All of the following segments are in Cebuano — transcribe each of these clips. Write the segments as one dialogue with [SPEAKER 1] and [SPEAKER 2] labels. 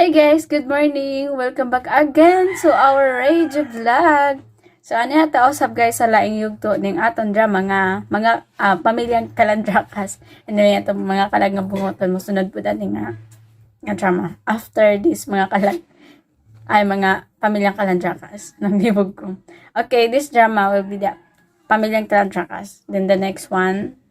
[SPEAKER 1] Hey guys, good morning! Welcome back again to our Rage Vlog! So ano yata usab guys sa laing yugto ning aton drama nga mga pamilyang Kalandrakas. Anyway, atong mga kalag nga bungoton, mosunod pud ani nga drama. After this mga kalag ay mga pamilyang Kalandrakas nang libog ko. Okay, this drama will be the pamilyang Kalandrakas. Then the next one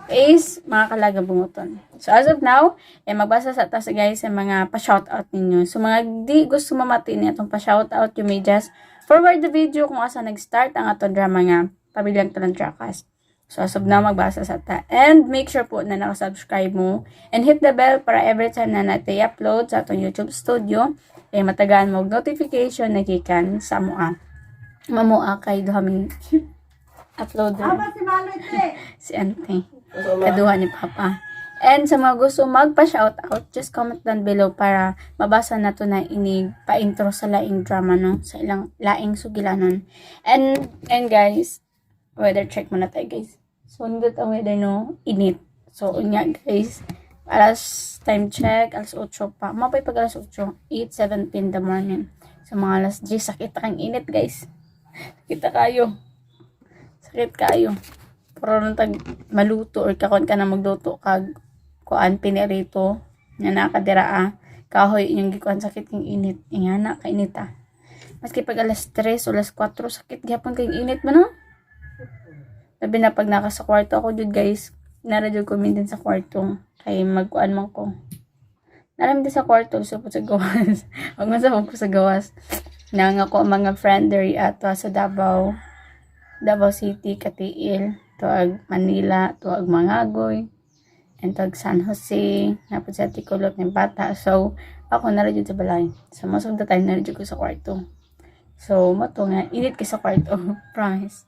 [SPEAKER 1] is mga kalaga bunguton. So as of now, eh, magbasa sa ta guys sa mga pa-shoutout ninyo. So mga di gusto mamati ni atong pa-shoutout, you may just forward the video kung asa nag-start ang atong drama nga Pamilyang Kalandrakas. So as of now, magbasa sa ta. And make sure po na nakasubscribe mo and hit the bell para every time na natin upload sa atong YouTube studio, eh, matagaan mo og notification na gikan sa amoa. Mamua kay duha mi uploader.
[SPEAKER 2] Aba si Maloy te.
[SPEAKER 1] Si Ante. Kaduha ni Papa. And sa mga gusto magpa-shoutout, just comment down below para mabasa na to na inig pa-intro sa laing drama, no? Sa ilang laing sugilanon. And guys, weather check muna tayo, guys. So, nindot ang weather, no? Init. So, unya, guys, alas time check, alas 8 pa. Mapay pag alas 8, 8:17 in the morning. So, mga alas 10, sakit kang init, guys. Sakit kayo. Sakit kayo. Pero nung tag maluto or kakon ka na magluto kag kuan pinirito nga nakadira ah. Kahoy inyong gikuan, sakit king init. Ingana kainit ah. Maski pag alas 3 o alas 4, sakit gyapon kay init man, no. Labi na pag naka sa kwarto ako jud, guys. Nara jud ko din sa kwarto kay magkuan man ko. Nara din sa kwarto so po sa gawas. Wag man sa ko sa gawas. Nang ako ang mga friend diri ato sa Davao. Davao City, Cateel, tuag Manila, tuag Mangagoy, and tuag San Jose, napod sa Tikulot ng bata. So, ako nara jud sa balay. So, most of the time, nara jud ko sa kwarto. So, mato nga, init kay sa kwarto. Promise.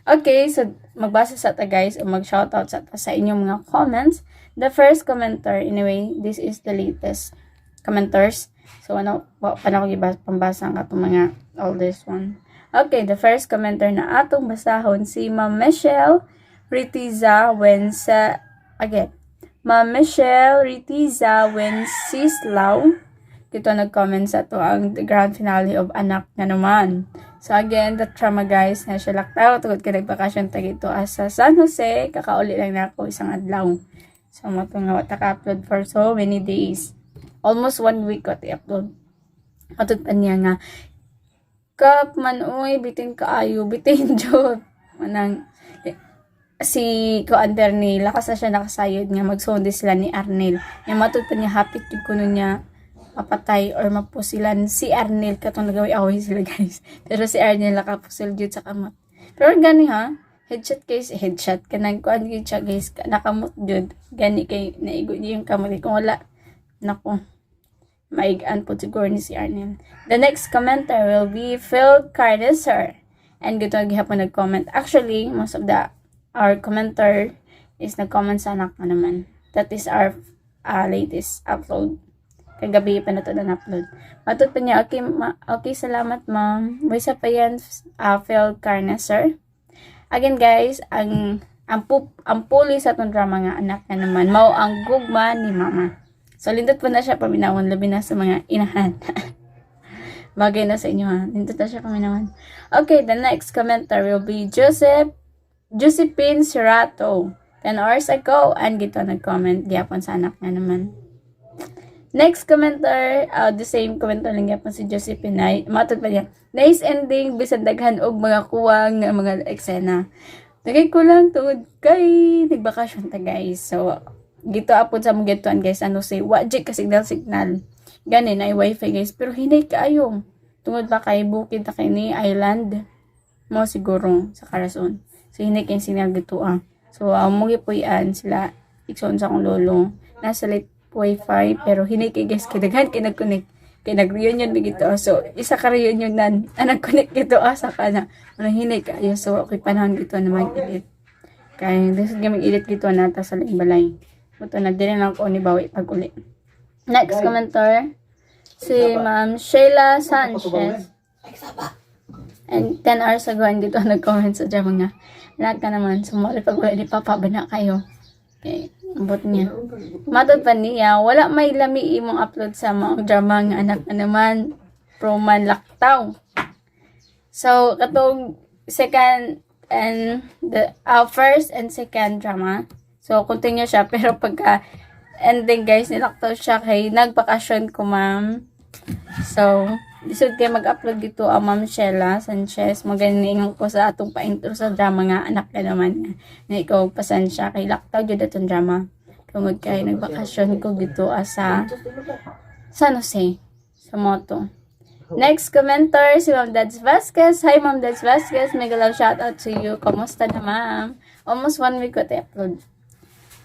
[SPEAKER 1] Okay, so magbasa sa ta guys o mag-shoutout sa ta sa inyong mga comments. The first commenter, anyway, this is the latest commenters. So, ano, wa pa na ko pambasa ang katong mga all this one. Okay, the first commenter na atong basahon si Ma'am Michelle Ritiza Wensa, again, Ma'am Michelle Ritiza Wenceslao. Dito nag-comment sa to ang the grand finale of Anak Nga Naman. So again, the trauma guys na siya laktaw tungod kay nagbakasyon ta dito as sa San Jose, kakauli lang na ako isang adlaw. So mo to nga wa ta ka-upload for so many days. Almost one week ko ti-upload. Matud pa niya nga kap man oy, bitin kaayo, bitin jud. Manang si ko ni lakas na siya nakasayod nga magsundi sila ni Arnel. Nya matud pa niya hapit jud kuno niya mapatay or mapusilan si Arnel katong nagaway-away sila, guys. Pero si Arnel nakapusil jud sa kamot. Pero gani ha, headshot guys, headshot kanang kuan gyud siya guys, nakamot jud. Gani kay naigo niya yung kamot. Kung wala, nako, maigaan po siguro ni si Arnel. The next commenter will be Phil Cardeser. And gito gihapon nag-comment. Actually, most of the our commenter is nag-comment sa Anak Nga Naman. That is our latest upload. Kagabi pa na to na-upload. Matod pa niya, "Okay, ma okay, salamat ma'am." Busa pa yan, Phil Carneser. Again guys, ang puli sa atong drama nga Anak Nga Naman, mao ang gugma ni mama. So, lindot po na siya paminawon, labi na sa mga inahan. Bagay na sa inyo ha. Lindot na siya paminawan. Okay, the next commenter will be Josephine Serato. 10 hours ago, and gito nag-comment gyapon sa Anak Nga Naman. Next commenter, the same commenter lang gyapon si Josephine ay, matod pa niya, "Nice ending, bisan daghan og mga kuwang nga mga eksena." Nagay ko lang tungod kay nagbakasyon ta, guys. So, gito apod sa mga gituan guys, ano say, wa jud ka signal signal. Gani na wifi guys, pero hinay kaayo. Tungod ba kay bukid na kay ni island mo siguro sa karason. So hinay kay signal gito ah. So ang mo gipuy-an sila igsoon sa akong lolo. Nasa late wifi pero hinay kay guys kay daghan kay nag-connect. Kay nag-reunion mi gito. So isa ka reunion nan ang nag-connect gito ah sa kana. Ano hinay kaayo, so okay panahon gito na mag-edit. Kay lisod nga mag-edit gito nata sa laing balay. Muto na dili lang ko ni bawi pag uli. Next commenter si Ma'am Sheila Sanchez. And 10 hours ago, and dito nag-comment sa drama nga Anak Nga Naman. Sumali pag wala ni Papa, bana kayo. Okay, ambot niya. Matod pa niya, wala may lami imong upload sa mga drama nga Anak Nga Naman, Proman Laktaw. So, katong second and the first and second drama. So, continue siya. Pero pagka ending, guys, nilaktaw siya kay nagbakasyon ko, ma'am. So, lisod kay mag-upload dito ang Ma'am Sheila Sanchez. Maganingon ko sa atong pa-intro sa drama nga Anak Ka Naman. Nga ikaw pasensya kay laktaw jud atong drama. Tungod kay nagbakasyon ko dito sa San Jose, sa moto. Next commenter, si Ma'am Dads Vasquez. Hi, Ma'am Dads Vasquez. Mega love shout out to you. Kamusta na, ma'am? Almost one week ko upload.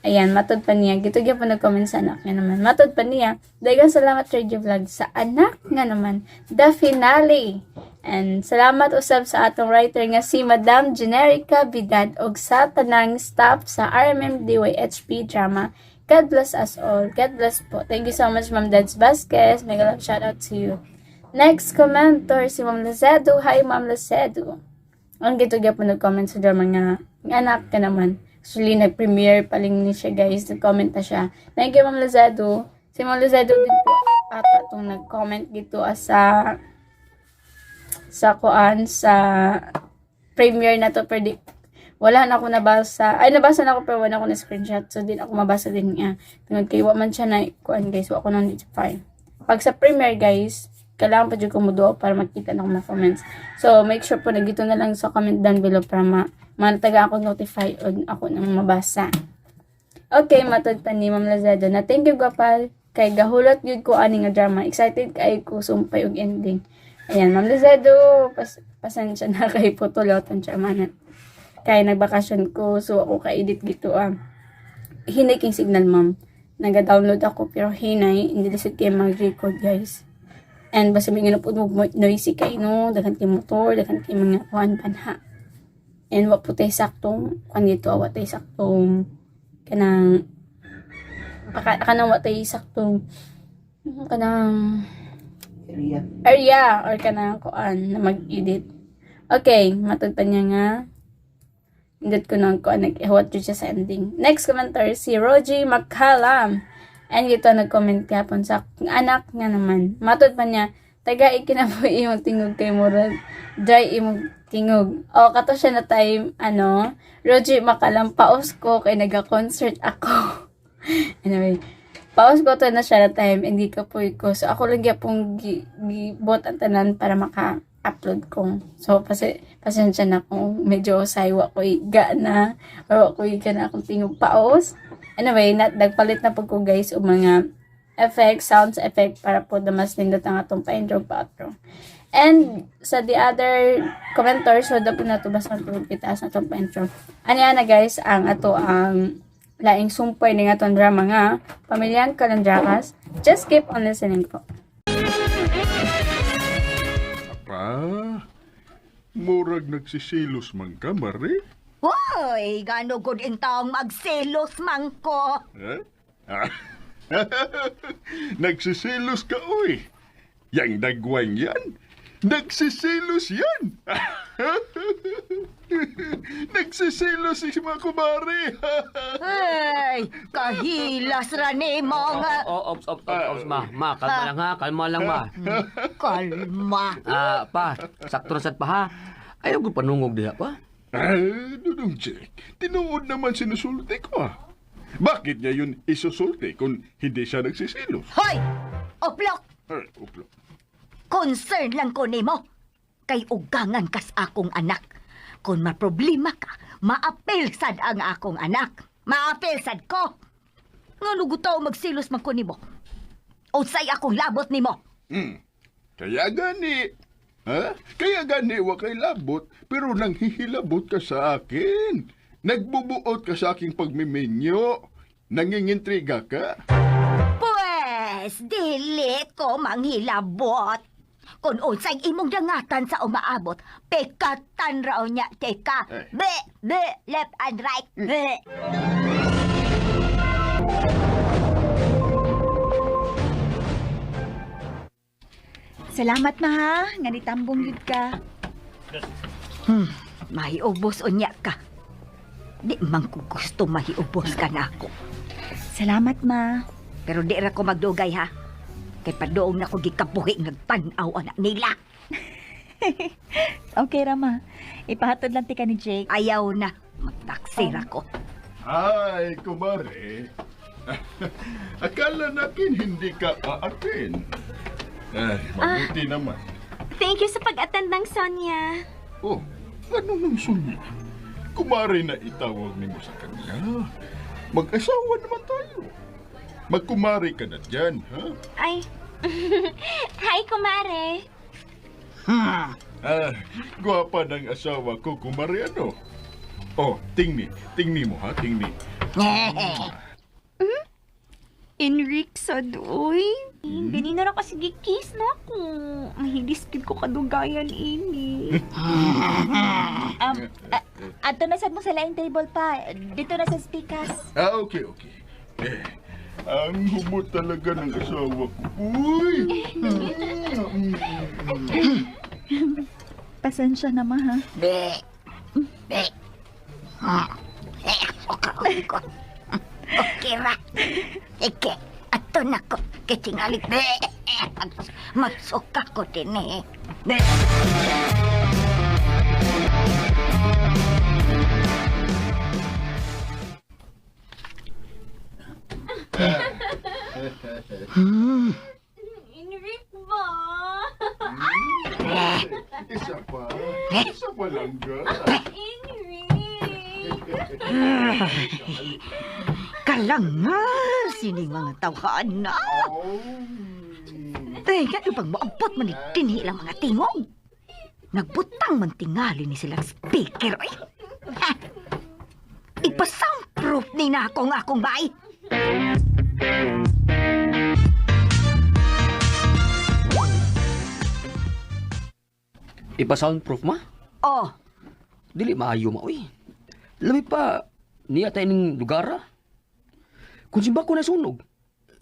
[SPEAKER 1] Ayan, matod pa niya. Gito gyud po nag-comment sa Anak Nga Naman. Matod pa niya. Daghang salamat, Radio Vlog, sa Anak Nga Naman, the finale. And salamat usab sa atong writer nga si Madam Generica Bidad og sa tanang staff sa RMMDYHP drama. God bless us all. God bless po. Thank you so much, Ma'am Dads Vasquez. Mega love shout out to you. Next commenter, si Ma'am Lazedo. Hi, Ma'am Lazedo. Ang gito gyud po nag-comment sa drama nga Anak Ka Naman. Actually, nag-premiere pa lang ni siya, guys. Nag-comment na siya. Thank you, Ma'am Lazedo. Si Ma'am Lazedo din po ata itong nag-comment dito as sa kuan sa premiere na to predict. Wala na ako nabasa. Ay, nabasa na ako pero wala ako na screenshot. So, din ako mabasa din niya. Tungod kay wa man siya na kuan, guys. Wa ko nang notify. Pag sa premiere, guys, kailangan pa dyan ko muduo para makita na ako mga comments. So, make sure po na dito na lang sa comment down below para manataga ako notify o ako nang mabasa. Okay, matod pa ni Ma'am Lazado na thank you gwapal kay gahulot gyud ko ani nga drama. Excited kay ko sumpay og ending. Ayan, Ma'am Lazado, pasensya na kay putulot ang drama na. Kay nagbakasyon ko, so ako ka-edit gito ah. Hinay king signal, ma'am. Naga-download ako pero hinay, hindi lisod kay mag-record, guys. And basta may ganun mo noisy kay no, daghan kay motor, daghan kay mga kuan panha. And wa po tay saktong kuan dito, wa tay saktong kanang baka kanang wa tay saktong kanang
[SPEAKER 2] Area.
[SPEAKER 1] Area or kanang kuan na mag-edit. Okay, matod pa niya nga Indot ko nang kuan nag-ihuwat jud siya sa ending. Next commenter, si Rogie Makalam. And ito nag-comment kapon sa Anak Nga Naman. Matod pa niya, taga ikinabuhi imong tingog kay murag dry imong tingog. O kato siya na time ano, Rogie Makalam, paos ko kay naga-concert ako. Anyway, paos ko to na siya na time, hindi ka po ko. So ako lang gyapon gibot ang tanan para maka-upload ko. So pasensya na kung medyo saywa ko iga na or ko iga na akong tingog, paos. Anyway, nagpalit na po ko, guys, og mga effect, sounds effect para po na mas nindot ang atong pa-intro pa-outro. And sa the other commenters, so da po na to basta tulog kita sa atong pa-intro. Ani na, guys, ang ato ang laing sumpay ni atong drama nga Pamilyang Kalandrakas. Just keep on listening po.
[SPEAKER 3] Pa, murag nagsisilos man ka, Mare.
[SPEAKER 4] Hoy, gano gud intawong magselos man ko.
[SPEAKER 3] Eh? Ah. Nagsisilos ka, uy. Yang dagwang yan. Nagsisilos yan. Nagsisilos si mga kumare.
[SPEAKER 4] Hey, kahilas ra nimo nga.
[SPEAKER 5] Oh, ops, ops, ops, ops, ma. Ma, kalma lang ha. Kalma lang, ma.
[SPEAKER 4] Kalma.
[SPEAKER 5] Ah, pa, sakto na sad pa ha. Ayaw ko panungog diha pa.
[SPEAKER 3] Ay, Dudong Jack, tinuod naman sinusulti ko ah. Bakit niya yun isusulti kung hindi siya nagsisilos?
[SPEAKER 4] Hoy, oplok,
[SPEAKER 3] Ay, uplo.
[SPEAKER 4] Concern lang ko nimo. Kay ugangan kas akong anak. Kung maproblema ka, maapil sad ang akong anak. Maapil sad ko. Ngano gutaw magsilos man ko nimo? Unsay akong labot nimo?
[SPEAKER 3] Kaya gani. Ha? Kaya gani wa kay labot, pero nanghihilabot ka sa akin. Nagbubuot ka sa aking pagmiminyo. Nangingintriga ka.
[SPEAKER 4] Pwes, dili ko manghilabot. Kung unsay imong dangatan sa umaabot, pekatan raw niya, teka.
[SPEAKER 3] Eh.
[SPEAKER 4] Be, be, left and right. Be.
[SPEAKER 6] Salamat ma ha, nga nitambong yun ka.
[SPEAKER 4] May ubos unya ka. Di man ko gusto mahiubos ka na ako.
[SPEAKER 2] Salamat, ma.
[SPEAKER 4] Pero di ra ko magdugay ha. Kay padoong na ko gikabuhi nagtan-aw anak nila.
[SPEAKER 2] Okay ra, ma. Ipahatod lang tika ni Jake.
[SPEAKER 4] Ayaw na. Magtaksi ra ko.
[SPEAKER 3] Ay, kumare. Akala natin hindi ka aatin. Ay, mabuti naman.
[SPEAKER 6] Thank you sa pag-attend ng Sonia.
[SPEAKER 3] Oh, ano nang sunya? Kumare na itawag nimo sa kanya. Mag-asawa naman tayo. Magkumare ka na dyan, ha?
[SPEAKER 6] Ay, hi, kumare.
[SPEAKER 3] Ah, gwapa ng asawa ko, kumare ano? Oh, tingni. Tingni mo, ha? Tingni.
[SPEAKER 6] Enrique Sadoy. Ganina ra kasi gikis na ako. Mahilis gid ko kadugayan ini.
[SPEAKER 2] Ato na sad mo sa laing table pa. Dito na sa speakers.
[SPEAKER 3] Ah, okay, okay. Eh, ang humot talaga ng asawa ko. Uy!
[SPEAKER 2] Pasensya na, ma, ha?
[SPEAKER 4] Be. Be. Eh, okay, ko. Okay ra. Ike, ato na ko. Kitingali. Be. Magsuka ko din eh. Be.
[SPEAKER 6] Enrique ba?
[SPEAKER 3] Isa pa. Isa pa lang ga.
[SPEAKER 6] Enrique!
[SPEAKER 4] Kalangar sining mga tawhan na.
[SPEAKER 3] Oh.
[SPEAKER 4] Teka, ano pag maabot man ni dinhi ilang mga tingog? Nagbutang man tingali ni silang speaker, oy. Ha! Ipa-soundproof ni na ako nga akong bahay.
[SPEAKER 5] Ipa-soundproof ma?
[SPEAKER 4] Oh,
[SPEAKER 5] Dili maayo ma, uy. Labi pa, niya tayo ning lugar ah. Kung simba ko nasunog,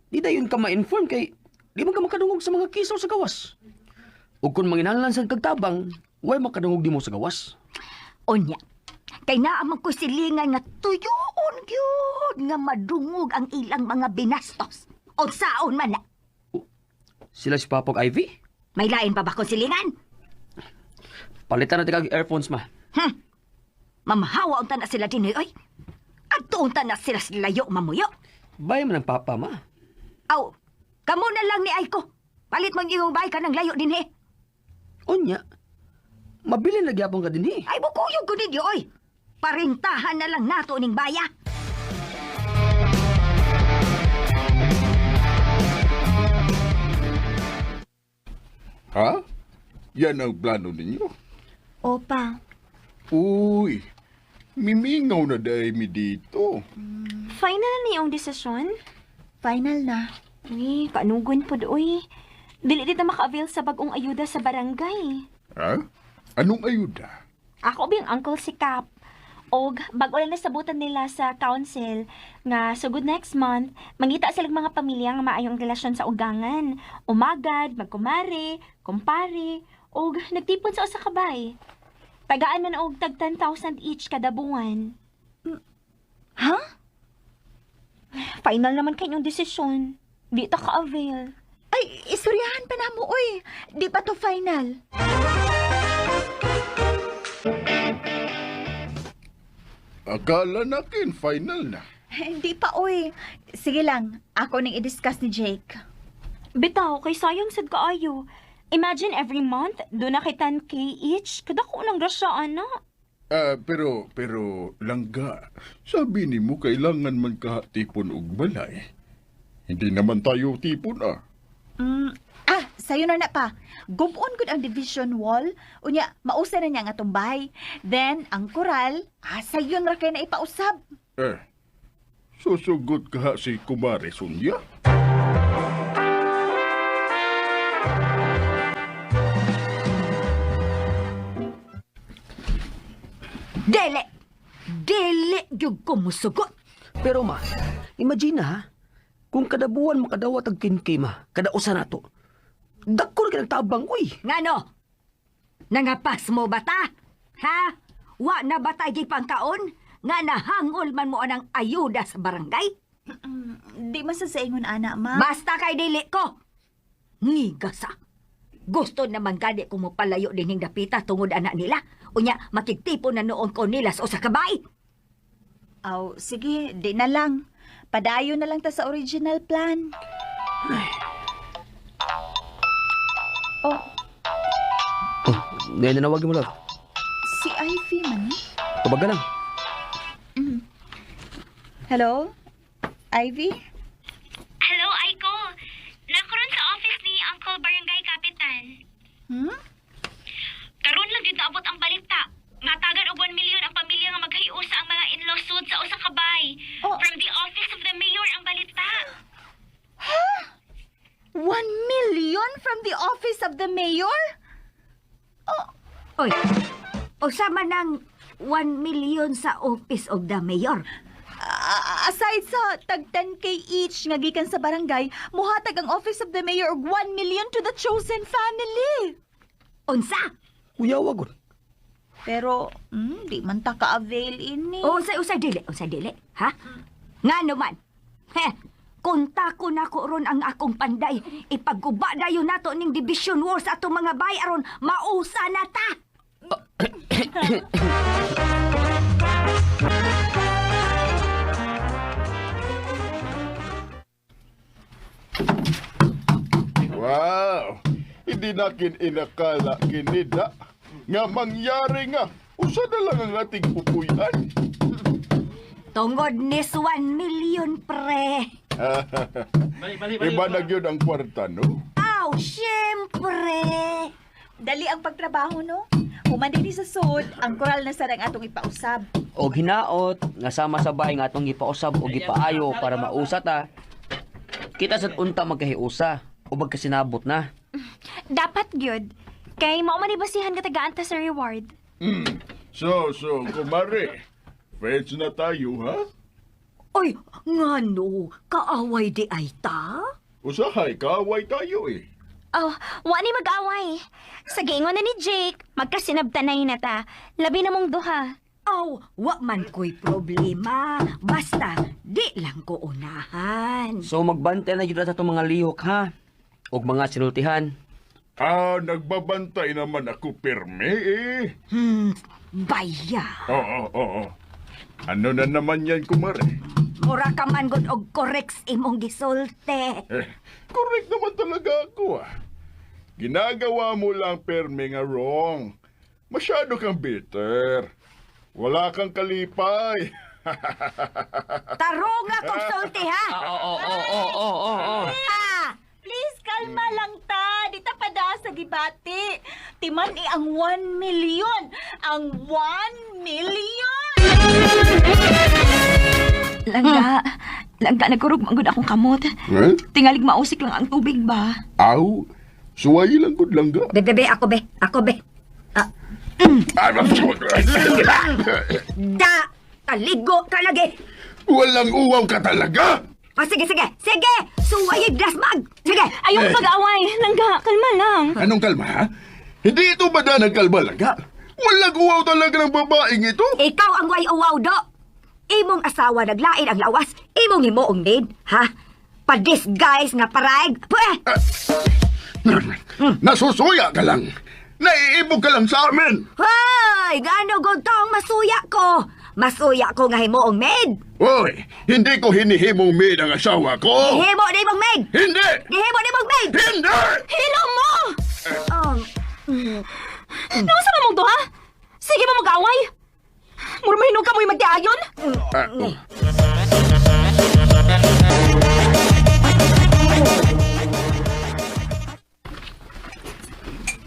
[SPEAKER 5] di dayon ka ma-inform kay di man ka makadungog sa mga kisaw sa gawas. Ug kung manginahanglan sa kagtabang, way makadungog di mo sa gawas.
[SPEAKER 4] Unya. Kay naa man ko silingan nga tuyoon gyud nga madungog ang ilang mga binastos. O saon man na.
[SPEAKER 5] Sila si Papog Ivy,
[SPEAKER 4] May lain pa ba kong silingan?
[SPEAKER 5] palitan na kag earphones ma.
[SPEAKER 4] Mamahawa unta na sila dinhi oy. Adto unta na sila sa layo mamuyo.
[SPEAKER 5] Bay man ang papa ma.
[SPEAKER 4] Aw, kamo na lang ni Aiko. Palit mong iyong bay ka ng layo dinhi.
[SPEAKER 5] Unya, mabilin na gyapon ka dinhi.
[SPEAKER 4] Ay, bukuyog ko ninyo, oy. Parintahan na lang nato ning baya.
[SPEAKER 3] Ha? Yan ang plano ninyo?
[SPEAKER 2] Opa.
[SPEAKER 3] Uy, mimingaw na dahil mi dito.
[SPEAKER 6] Final na niyong desisyon?
[SPEAKER 2] Final na.
[SPEAKER 6] Uy, panugon pod uy. Dili dito maka-avail sa bagong ayuda sa barangay.
[SPEAKER 3] Ha? Anong ayuda?
[SPEAKER 6] Ako biyang uncle si Cap. Og bag-o lang nasabutan nila sa council nga sugod next month mangita silang mga pamilya nga maayong relasyon sa ugangan. Umagad, magkumare, kumpare, og nagtipon sa usa ka bay. Tagaan man og tag 10,000 each kada buwan.
[SPEAKER 2] Ha?
[SPEAKER 6] Final naman kayong desisyon. Di ta ka-avail.
[SPEAKER 2] Ay, istoryahan pa na mo, uy. Di pa to final.
[SPEAKER 3] Akala nakin final na.
[SPEAKER 2] Hindi pa, uy. Sige lang, ako ning i-discuss ni Jake.
[SPEAKER 6] Bitaw, kay sayang sad kaayo. Imagine every month, doon na kay 10K each. Kada ko nang grasya, ana.
[SPEAKER 3] Ah, pero, langga, sabi ni mo kailangan man ka tipon og balay. Hindi naman tayo tipon ah.
[SPEAKER 2] Ah, sayo na na pa. Gubon gud ang division wall. Unya, mausa na niya nga tumbay. Then, ang koral, sayon ra kay na ipausab.
[SPEAKER 3] Eh, susugot ka si Kumare Sonia?
[SPEAKER 4] Dili! Dili gyud ko musugot.
[SPEAKER 5] Pero ma, imagine ha, kung kada buwan makadawat ang 10K ma, kada usa nato. Dako na kinagtabang, uy.
[SPEAKER 4] Ngano? Nangapas mo bata? Ha? Wa na ba tayo pangkaon? Nga nahangol man mo anang ayuda sa barangay?
[SPEAKER 2] Di man sa saingon ana, ma.
[SPEAKER 4] Basta kay dili ko. Nigasa. Gusto naman gani ko mo palayo dinhing dapita tungod anak nila. Unya, makigtipo na noon ko nila sa usa ka bahay.
[SPEAKER 2] Aw, sige, di na lang. Padayon na lang ta sa original plan. Oh,
[SPEAKER 5] Oh, ngayon na nawagin mo lang.
[SPEAKER 2] si Ivy man eh.
[SPEAKER 5] Tubaga lang.
[SPEAKER 2] Hello? Ivy?
[SPEAKER 6] Hello, Aiko. Nakaroon sa office ni Uncle Barangay Kapitan.
[SPEAKER 2] Hmm?
[SPEAKER 6] Karon lang gyud naabot ang balita. Matagan og 1 milyon ang pamilya nga maghiusa ang mga in-law sud sa usa ka bay.
[SPEAKER 2] Oh.
[SPEAKER 6] From the office of the mayor ang balita.
[SPEAKER 2] 1 million from the office of the mayor?
[SPEAKER 4] Oy, usa man ang 1 million sa office of the mayor.
[SPEAKER 2] Ah, aside sa tag 10K each nga gikan sa barangay, muhatag ang office of the mayor og 1 million to the chosen family.
[SPEAKER 4] Unsa?
[SPEAKER 5] Kuya, wag.
[SPEAKER 2] Pero, di man ta ka-avail ini.
[SPEAKER 4] O unsay unsay dili, unsay dili, ha? Nga naman. He, konta ko na ko ron ang akong panday. Ipagguba dayon nato ning division war sa atong mga bay aron mausa na ta.
[SPEAKER 3] Wow! Hindi na inakala kinida nga mangyari nga. Usa na lang ang ating pupuyan.
[SPEAKER 4] Tungod ni 1 million pre.
[SPEAKER 3] Iba na gyud ang kwarta, no?
[SPEAKER 4] Aw, syempre.
[SPEAKER 2] Dali ang pagtrabaho, no? Human din sa sud, ang koral na sarang atong ipausab.
[SPEAKER 5] Og hinaot nga sama sa bahay nga atong gipausab o gipaayo para mausa ta. Kita sad unta magkahiusa o magkasinabot na.
[SPEAKER 6] Dapat gyud. Kay mao man ibasihan nga tagaan ta sa reward.
[SPEAKER 3] So, kumare, friends na tayo, ha?
[SPEAKER 4] Oy, ngano, kaaway di ay ta?
[SPEAKER 3] Usahay, kaaway tayo eh.
[SPEAKER 6] Oh, wa ni mag-away. Sa giingon na ni Jake, magkasinabtanay na ta. Labi na mong duha.
[SPEAKER 4] Aw, wa man ko'y problema. Basta, di lang ko unahan.
[SPEAKER 5] So magbantay na jud ta atong mga lihok ha. Og mga sinultihan.
[SPEAKER 3] Ah, nagbabantay naman ako pirme eh.
[SPEAKER 4] Baya.
[SPEAKER 3] Oo, oo, oo. Ano na naman yan, kumare?
[SPEAKER 4] Mura ka man gud og correct imong gisulte.
[SPEAKER 3] Eh, correct naman talaga ako ah. Ginagawa mo lang perme nga wrong. Masyado kang bitter. Wala kang kalipay.
[SPEAKER 4] Tarong akong sulti ha.
[SPEAKER 5] Oo, oo, oo, oo, oo.
[SPEAKER 4] Ah,
[SPEAKER 2] Please, kalma lang ta. Di ta pada sa gibati. Timan i ang 1 million. Ang 1 million! Langga, langga, nagkurog man gud akong kamot.
[SPEAKER 3] Eh?
[SPEAKER 2] Tingalig mausik lang ang tubig ba?
[SPEAKER 3] Aw, suwayi lang gud langga.
[SPEAKER 4] Be, be, be, ako be, ako be. Ah, da, kaligo talaga.
[SPEAKER 3] Walang uwaw ka talaga!
[SPEAKER 4] Ah, sige, sige, sige. Suway dasmag. Sige.
[SPEAKER 6] Ayaw pag-away. Langga, kalma lang.
[SPEAKER 3] Anong kalma, ha? Hindi ito ba na nagkalma langga? Walang uwaw talaga ng babaeng ito!
[SPEAKER 4] Ikaw ang way uwaw do. Imong asawa naglain ang lawas, imong himuong maid, ha? Pa-disguise nga paraig. Pweh!
[SPEAKER 3] Nasusuya ka lang! Naiibog ka lang sa amin!
[SPEAKER 4] Hoy, gaano gud tong masuya ko. Masuya ko nga himuong maid.
[SPEAKER 3] Hoy, hindi ko hinihimong maid ang asawa ko!
[SPEAKER 4] Himo ni imong maid.
[SPEAKER 3] Hindi!
[SPEAKER 4] Gihimo ni imong maid.
[SPEAKER 3] Hindi!
[SPEAKER 6] Hilo mo! Nausa ba mong duha? Sige ba mag-away? Mura mahinog ka mo'y magdiayon?
[SPEAKER 3] Ah, oh.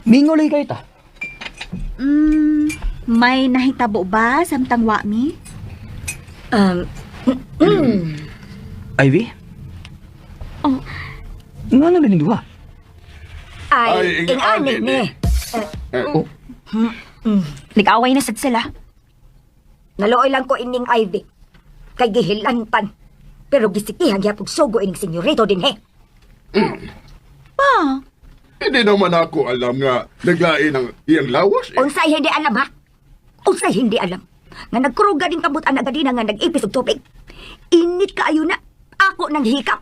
[SPEAKER 5] Mingo lagi kayo ta.
[SPEAKER 2] May nahitabo ba samtang wa mi?
[SPEAKER 5] Ivy?
[SPEAKER 6] Oh.
[SPEAKER 5] Nga na rin duha.
[SPEAKER 4] Ay,
[SPEAKER 3] Ay,
[SPEAKER 4] ing-ani
[SPEAKER 3] ing-ani
[SPEAKER 4] ni.
[SPEAKER 3] ni.
[SPEAKER 5] Oh.
[SPEAKER 6] Nag-away na sad sila.
[SPEAKER 4] Naluoy lang ko ining Ivy. Kay gihilantan. Pero gisikihan gyapon sugo ining senyorito din he.
[SPEAKER 2] Pa,
[SPEAKER 3] Hindi naman ako alam nga naglain ang iyang lawas eh.
[SPEAKER 4] Unsay hindi alam ha? Unsay hindi alam? Nga nagkuruga din kamot ang nagadina nga nag-ipis og tubig. Init kaayo na. Ako nang hikap.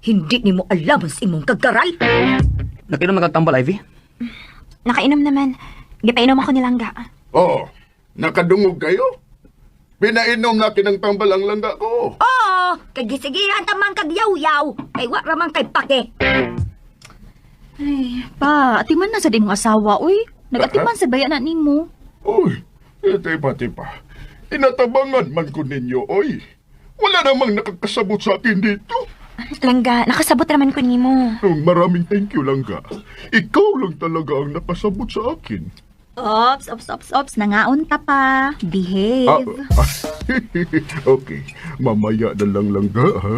[SPEAKER 4] Hindi nimo alam sa imong kagaral.
[SPEAKER 5] Nakainom na kag tambal, Ivy?
[SPEAKER 6] Nakainom naman. Gipainom ako ni Langga.
[SPEAKER 3] Oh, nakadungog kayo? Pinainom na kinang tambal ang langga ko.
[SPEAKER 4] Oo, kay gisigihan ta man kag yaw-yaw. Kay wa ra man kay pake.
[SPEAKER 2] Ay, pa, atiman na sa di mong asawa, uy. Nagatiman sa bayan na nimo.
[SPEAKER 3] Uy, eh, tipa, tipa. Inatabangan man ko ninyo, oy. Wala namang nakakasabot sa akin dito.
[SPEAKER 6] Langga, nakasabot naman ko nimo.
[SPEAKER 3] Oh, maraming thank you, langga. Ikaw lang talaga ang nakasabot sa akin.
[SPEAKER 2] Ops, ops, ops, ops. Nangaon ta pa. Behave.
[SPEAKER 3] Ah, okay, mamaya na lang langga, ha?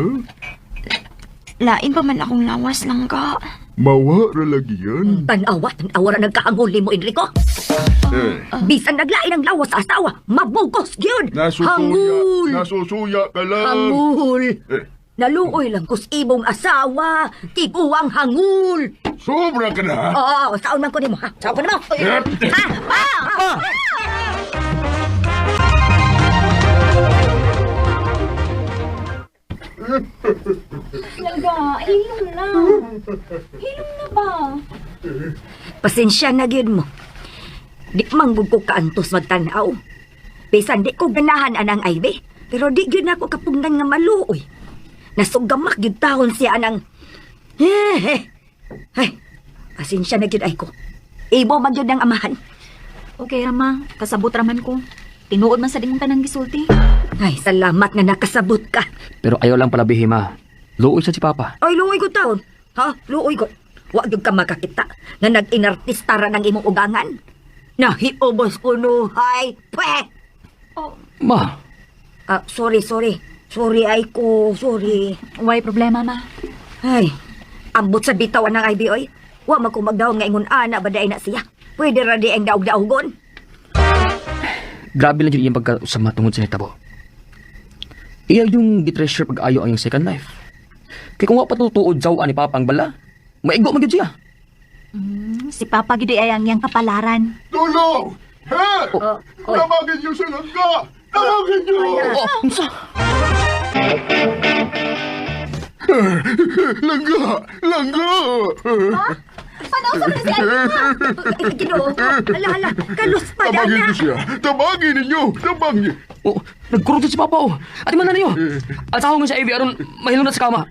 [SPEAKER 6] Lain pa man akong lawas, Langga.
[SPEAKER 3] Mawa ra lagi yan.
[SPEAKER 4] Tanawa, tanawa ra nagkaangol nimo, Enrico.
[SPEAKER 3] Eh,
[SPEAKER 4] Bisan naglain ang lawas sa asawa, mabugos gyud.
[SPEAKER 3] nasusuya,
[SPEAKER 4] Hangul.
[SPEAKER 3] nasusuya ka lang.
[SPEAKER 4] Hangul.
[SPEAKER 3] Eh,
[SPEAKER 4] Naluoy lang kus imong asawa, tiguang hangul.
[SPEAKER 3] sobra ka na, ha?
[SPEAKER 4] Oo, saon man ko nimo ha. Saon ko nimo.
[SPEAKER 3] Yep.
[SPEAKER 4] Ha? Pa!
[SPEAKER 6] Langga, hilom na. Hilom na ba?
[SPEAKER 4] Pasensya na gyud mo. Di man gud ko kaantos magtan-aw. Bisan di ko ganahan anang Ivy, pero di gyud nako kapugnan nga maluoy. Nasugamak gyud taon siya anang Eh, eh. Ay, pasensya na gyud ay ko. Imo man gyud ang amahan.
[SPEAKER 2] Okay, Rama. Kasabot raman ko. Tinuod man sa di mong tanang gisulti.
[SPEAKER 4] Ay, salamat nga nakasabot ka.
[SPEAKER 5] Pero ayaw lang palabihi, ma. Luoy sa si Papa.
[SPEAKER 4] Ay, luoy ko taon. Ha? Luoy ko. Wa gyud ka makakita nga nag-inartista ra ng imong ugangan. Nahiubos ko nuhay. Pwe!
[SPEAKER 5] Ma,
[SPEAKER 4] Ah, sorry, sorry. Sorry ay ko, sorry.
[SPEAKER 2] Way problema, ma.
[SPEAKER 4] Ay, ambot sa bitawan ng IB, oy. Wa man ko magdahom nga ingon ana ba na siya. Pwede ra di ang daog-daogon.
[SPEAKER 5] grabe lang yun iyang pagkausama tungod sa nitabo. Iya yung gitreasure pag-ayo ang iyang second life. Kaya kung wa patutuod jaw ani Papa ang bala, maigo man gyud siya.
[SPEAKER 2] Si Papa gid ay ang iyang kapalaran.
[SPEAKER 3] Tulong! He!
[SPEAKER 4] Oh, oy.
[SPEAKER 3] Tawagin niyo si langga! Tawagin niyo!
[SPEAKER 5] Oh, unsa?
[SPEAKER 3] Langga! Langga!
[SPEAKER 2] Paano sa si
[SPEAKER 4] Ay, Ginoo ko. Hala, hala. Kalus pa
[SPEAKER 3] Tabangin
[SPEAKER 4] na.
[SPEAKER 3] niyo siya! Tabangin ninyo! Tabangin!
[SPEAKER 5] Oh, nagkurog si Papa oh. Ati man na niyo. Alsahon nga si Ivy aron mahilom na sa kama.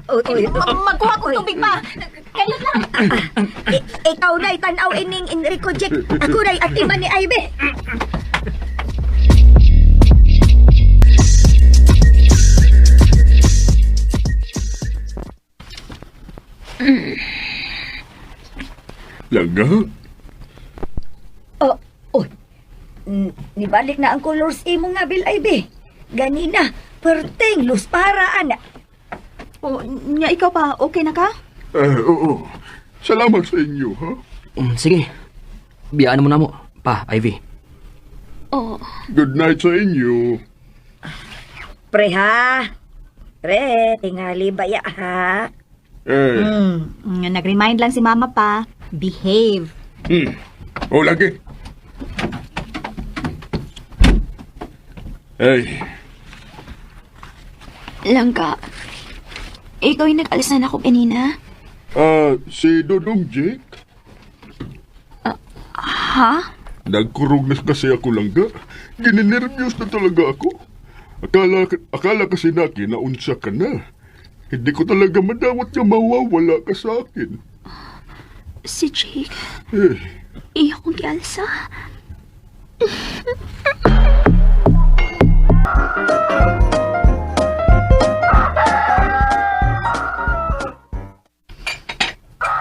[SPEAKER 4] Oh, oy, oy.
[SPEAKER 2] Magkuha ko tubig pa. Kayo lang.
[SPEAKER 4] Ikaw na itanaw ining Enrico Jack. Ako na atiman ni Ivy.
[SPEAKER 3] Langga?
[SPEAKER 4] Oh, oh. Nibalik na ang colors imo nga Bill Ivy. Ganina, perting lus para ana.
[SPEAKER 2] Oh, nya ikaw pa, okay na ka?
[SPEAKER 3] Eh, oo. Salamat sa inyo, ha?
[SPEAKER 5] Sige. Biyaan mo na mo. Pa, Ivy.
[SPEAKER 6] Oh,
[SPEAKER 3] Good night sa inyo.
[SPEAKER 4] Pre ha. Pre, tingali baya ha.
[SPEAKER 3] Eh,
[SPEAKER 2] Nag-remind lang si Mama pa. Behave.
[SPEAKER 3] O, lagi. Ay,
[SPEAKER 6] Langga. Ikaw yung nag-alis na ako kanina.
[SPEAKER 3] ah, si Dodong Jake?
[SPEAKER 6] Ha?
[SPEAKER 3] Nagkurog na kasi ako langga. Gininervyos na talaga ako. Akala kasi naki na unsa ka na. Hindi ko talaga madawat na mawawala ka sa akin.
[SPEAKER 6] Si Jake.
[SPEAKER 3] Eh,
[SPEAKER 6] Iya kong gialsa.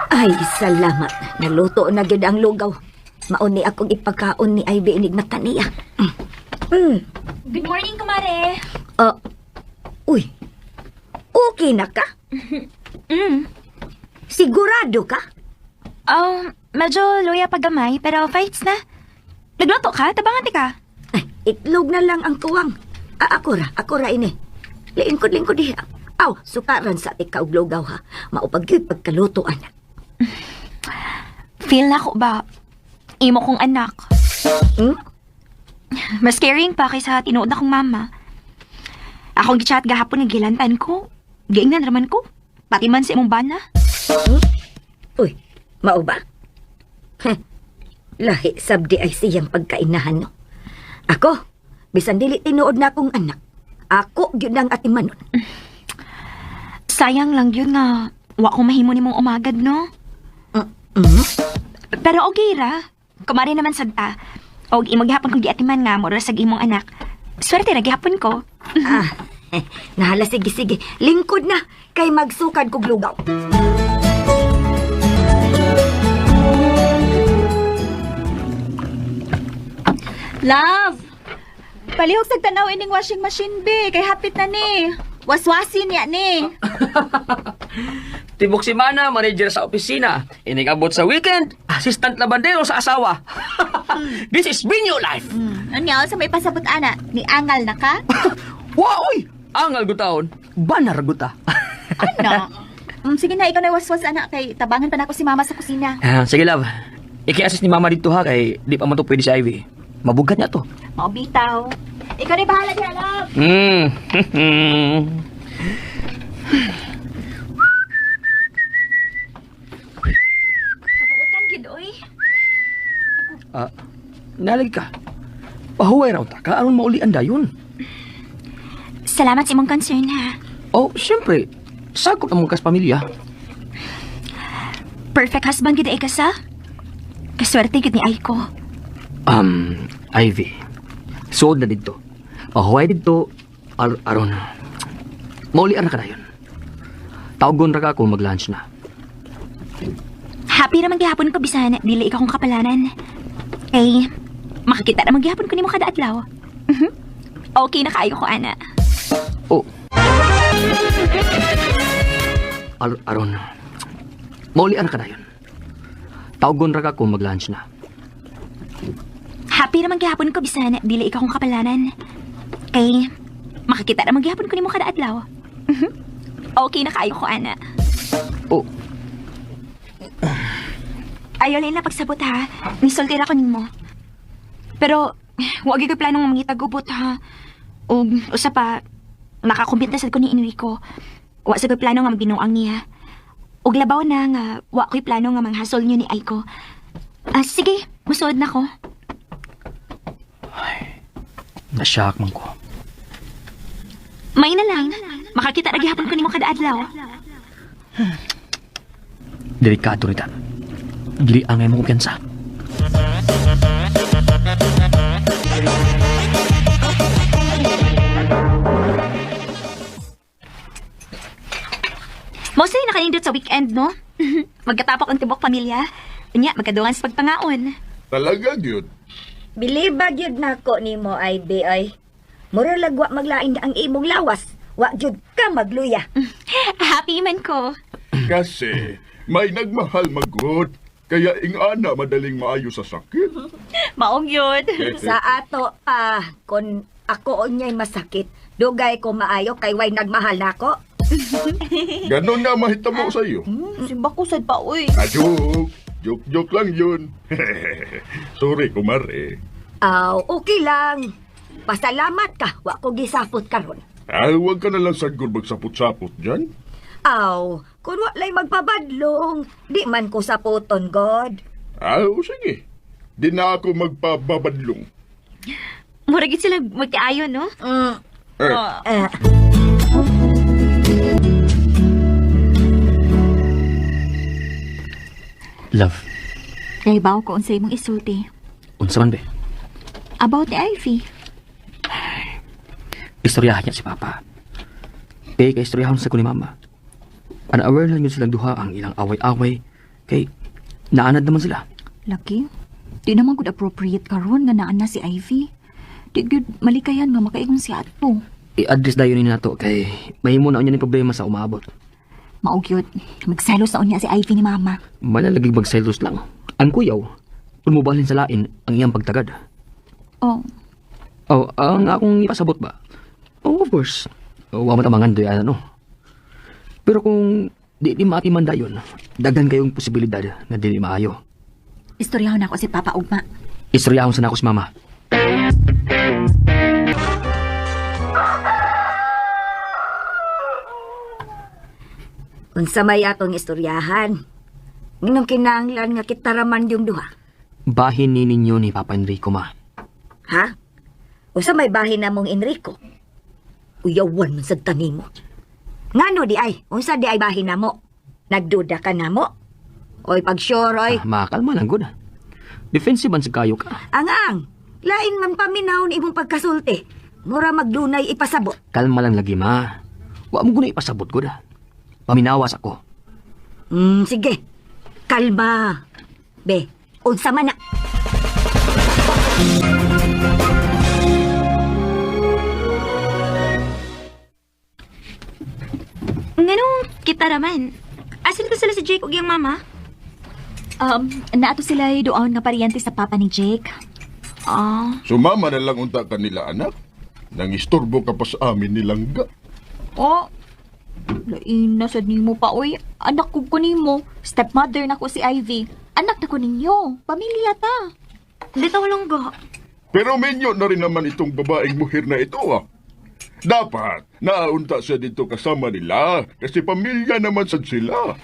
[SPEAKER 4] Ay, salamat. Naluto na gyud ang lugaw. Mauni akong ipagkaon ni Ivy inig mata niya.
[SPEAKER 6] Good morning, kumare.
[SPEAKER 4] Ah, uy. Okay na ka? Sigurado ka?
[SPEAKER 6] Oh, medyo luya pa gamay, pero fights na. Nagluto ka? Tabangan ti ka.
[SPEAKER 4] Ay, itlog na lang ang kuwang. Ah, ako ra ini. Lingkod-lingkod diha. Aw, sukaran sa ikaw og lugaw ha. Maupag gyud pagkaluto anak.
[SPEAKER 6] Feel na ko ba? Imo kong anak.
[SPEAKER 4] Hmm?
[SPEAKER 6] Mas caring pa kaysa tinuod akong mama. Akong gichat gahapon nga gilantan ko. Giingnan raman ko. Pati man sa imong bana.
[SPEAKER 4] Uy, mao ba? Heh, lahi sabdi ay siyang pagkainahan no. Ako, bisan dili tinuod na akong anak. Ako gyud ang atimanon.
[SPEAKER 6] Sayang lang yun nga wa ko mahimo nimong umagad, no?
[SPEAKER 4] Mm?
[SPEAKER 6] Pero okay ra. Kumari naman sad ta. Og imo gihapon kong giatiman nga mura sa imong anak. Swerte ra gihapon ko.
[SPEAKER 4] Ah, nahala sige sige. Lingkod na kay magsukad kog lugaw.
[SPEAKER 2] Love! Palihog sa tanaw ining washing machine, be. Kay hapit na ni. Waswasin niya ni.
[SPEAKER 5] Tibok si Mana, manager sa opisina. Inigabot sa weekend, assistant labandero sa asawa. This is Binyo life.
[SPEAKER 2] Ano nga, sa may pasabot, ana? Ni angal na ka?
[SPEAKER 5] Wow, oy! Angal gutaon, banar guta.
[SPEAKER 2] Ano? Sige na, ikaw na waswas, ana. Kay tabangan pa na ako si mama sa kusina.
[SPEAKER 5] Ah, sige, love. Iki-assist ni Mama dito ha, kay di pa man to pwede si Ivy. Mabugat niya to.
[SPEAKER 2] Maubitaw. Ikaw na bahala diha, love.
[SPEAKER 6] Kabuutan gid oy.
[SPEAKER 5] Ah, nalag ka. Pahuway raw ta ka, aron maulian dayon.
[SPEAKER 6] Salamat sa imong concern ha.
[SPEAKER 5] Oh, siyempre, sakop ang mga kas pamilya.
[SPEAKER 6] Perfect husband gid ay ka sa. Kaswerte gid ni Aiko.
[SPEAKER 5] Ivy, suod na dito. Pahuway dito, aron. Maulian ra ka dayon. Tawgon ra ka kung mag-lunch na.
[SPEAKER 6] Happy raman gihapon ko bisan dili ikaw akong kapalaran. Kay makakita raman gihapon ko nimo kada adlaw. Mhm. Okay na kaayo ko ana.
[SPEAKER 5] Oh. Aron. Maulian ra ka dayon. Tawgon ra ka kung mag-lunch na.
[SPEAKER 6] Happy raman gihapon ko bisan dili ikaw akong kapalaran. Kay makakita raman gihapon ko nimo kada adlaw. Mhm. Okay na kaayo ko ana.
[SPEAKER 5] Oh,
[SPEAKER 6] Ayaw lang na pagsabot ha. Nisulti ra ko nimo. Pero wag gyud ko'y planong mangitag-ubot ha. Ug usa pa nakakumbit na sad ko ni Enrico. Wa sa ko'y plano nga magbinuang niya. Ug labaw na nga wa ko'y plano nga manghasol niyo ni Aiko. Ah, sige, musuod na ko.
[SPEAKER 5] nasyak man ko.
[SPEAKER 6] May na lang. Makakita ra gihapon ko nimo kada adlaw.
[SPEAKER 5] Delikado ni ta. Dili angay mo kumpiyansa.
[SPEAKER 6] Mostly nakanindot sa weekend, no? Magkatapok ang tibok pamilya. Unya, magkadungan sa pagpangaon.
[SPEAKER 3] Talaga gyud.
[SPEAKER 4] Biliba gyud nako nimo Ivy ay. Mura lagwa maglain na ang imong lawas. Wa gyud ka magluya.
[SPEAKER 6] Happy man ko.
[SPEAKER 3] Kasi may nagmahal magod. Kaya ingana madaling maayo sa sakit.
[SPEAKER 2] Maong yun.
[SPEAKER 4] Sa ato pa kon ako unyay masakit, dugay ko maayo kay way nagmahal nako.
[SPEAKER 3] Ganon nga mahitabo sa iyo.
[SPEAKER 2] Simba ko sad pa, uy.
[SPEAKER 3] Ah, joke. Joke, joke lang yun. Sorry, kumare.
[SPEAKER 4] Aw, okay lang. Pasalamat ka, wa ko gisapot karon.
[SPEAKER 3] Ah, huwag ka na lang sagol magsapot-sapot dyan.
[SPEAKER 4] Aw, kun wa lay magpabadlong, di man ko sapoton god.
[SPEAKER 3] Ah, o sige. Di na ako magpababadlong.
[SPEAKER 6] Mura gid sila magkaayo, no?
[SPEAKER 4] Mm,
[SPEAKER 3] Eh,
[SPEAKER 4] eh,
[SPEAKER 5] Love,
[SPEAKER 2] Naibaw ko unsa imong isulti.
[SPEAKER 5] unsa man be?
[SPEAKER 2] About ni Ivy.
[SPEAKER 5] Istoryahan niya si Papa. Kay kay istoryahon sa ko ni Mama. Unaware lang yun silang duha ang ilang away-away. Kay naanad naman sila.
[SPEAKER 2] Laki, di naman gud appropriate karon nga naa na si Ivy. Di gud malikayan nga makaingon si ato.
[SPEAKER 5] I-address dayon ni nato kay mahimo na unya ni problema sa umaabot.
[SPEAKER 2] Mao gyud, magselos na unya si Ivy ni mama.
[SPEAKER 5] Malalagig magselos lang. Ang kuyaw, kung mubalhin sa lain ang iyang pagtagad.
[SPEAKER 2] Oh,
[SPEAKER 5] Oh, ang akong ipasabot ba? Oh, of course. Oh, wa man tamangan doy ano. Pero kung di di maatiman dayon, daghan kayong posibilidad na dili maayo.
[SPEAKER 2] istoryahon ako si Papa ugma.
[SPEAKER 5] Istoryahon sa nako si Mama.
[SPEAKER 4] Unsa may atong istoryahan. Nganong kinahanglan nga kita raman yung duha?
[SPEAKER 5] Bahin ni ninyo ni Papa Enrico, ma.
[SPEAKER 4] Ha? Unsa may bahin namong Enrico? Uyawan man sad tanimo. Ngano di ay? Unsa di ay bahin namo? Nagduda ka namo? Oy, pag sure, oy.
[SPEAKER 5] Ah, ma, kalma lang, good. Defensive man sa kayo ka.
[SPEAKER 4] Ang ang, lain man paminaw ni imong pagkasulti. Mura magdunay ipasabot.
[SPEAKER 5] Kalma lang lagi, ma. Wa mo guna ipasabot, good. Paminawas ako.
[SPEAKER 4] Sige. Kalma. Be, unsa man na.
[SPEAKER 6] Nganong kita raman? Asa to sila si Jake ug iyang mama?
[SPEAKER 2] Naato sila doon nga paryente sa papa ni Jake.
[SPEAKER 6] Ah,
[SPEAKER 3] Sumama na lang unta kanila, anak. Nangistorbo ka pa sa amin nilangga.
[SPEAKER 2] Oh, lain na sad nimo pa oy. Anak ko nimo. Stepmother na ko si Ivy. Anak na ko ninyo. Pamilya ta.
[SPEAKER 6] bitaw langga.
[SPEAKER 3] Pero menyo na rin naman itong babaeng muhir na ito, ah. Dapat, naunta siya dito kasama nila kasi pamilya naman sad sila.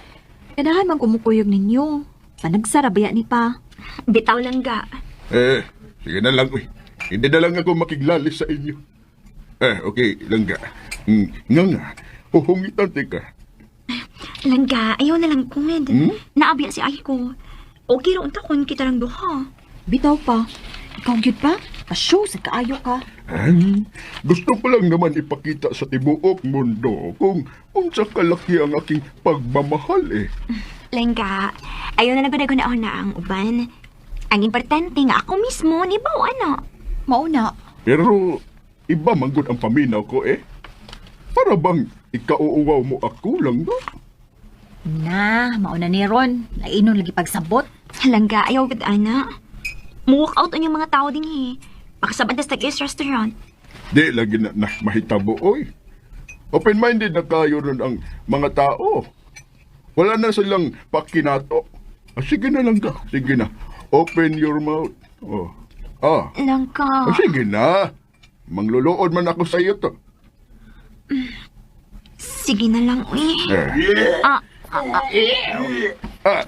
[SPEAKER 2] Ganahan man kumukuyog ninyo. Panagsara baya ni pa.
[SPEAKER 6] Bitaw langga.
[SPEAKER 3] Eh, sige na lang, uy. Hindi na lang ako makiglalis sa inyo. Eh, okay, langga. Nga nga, huhungitan tika.
[SPEAKER 6] Langga, ayaw na lang kung.
[SPEAKER 3] Hmm?
[SPEAKER 6] Naabya si Aiko. Okay ra unta kon kita lang duha.
[SPEAKER 2] Bitaw pa. Ikaw gyud pa? Pasyo sa kaayo ka.
[SPEAKER 3] Eh, gusto ko lang naman ipakita sa tibuok mundo kung unsa kalaki ang aking pagmamahal eh.
[SPEAKER 6] Langga, ayaw na lang gud na na ang uban. Ang importante nga ako mismo ni baw ana.
[SPEAKER 2] Mauna.
[SPEAKER 3] Pero iba manggod ang paminaw ko eh. Para bang ikauuwaw mo ako lang no?
[SPEAKER 2] Na, mauna ni Ron. Lainon lagi pagsabot.
[SPEAKER 6] Langga, ayaw gud ana. Mo-walk out ang yung mga tao din eh. Makasabad na sa Tag-is restaurant.
[SPEAKER 3] Di lagi na, na mahitabo oy. Open-minded na kayo ron ang mga tao. Wala na silang pakinato. Ah, sige na lang ka. Sige na. Open your mouth. Oh. Ah.
[SPEAKER 6] Langga.
[SPEAKER 3] Ah, sige na. Mangluluod man ako sa iyo to.
[SPEAKER 6] Sige na lang, uy.
[SPEAKER 3] Eh.
[SPEAKER 6] Ah,
[SPEAKER 3] Ah.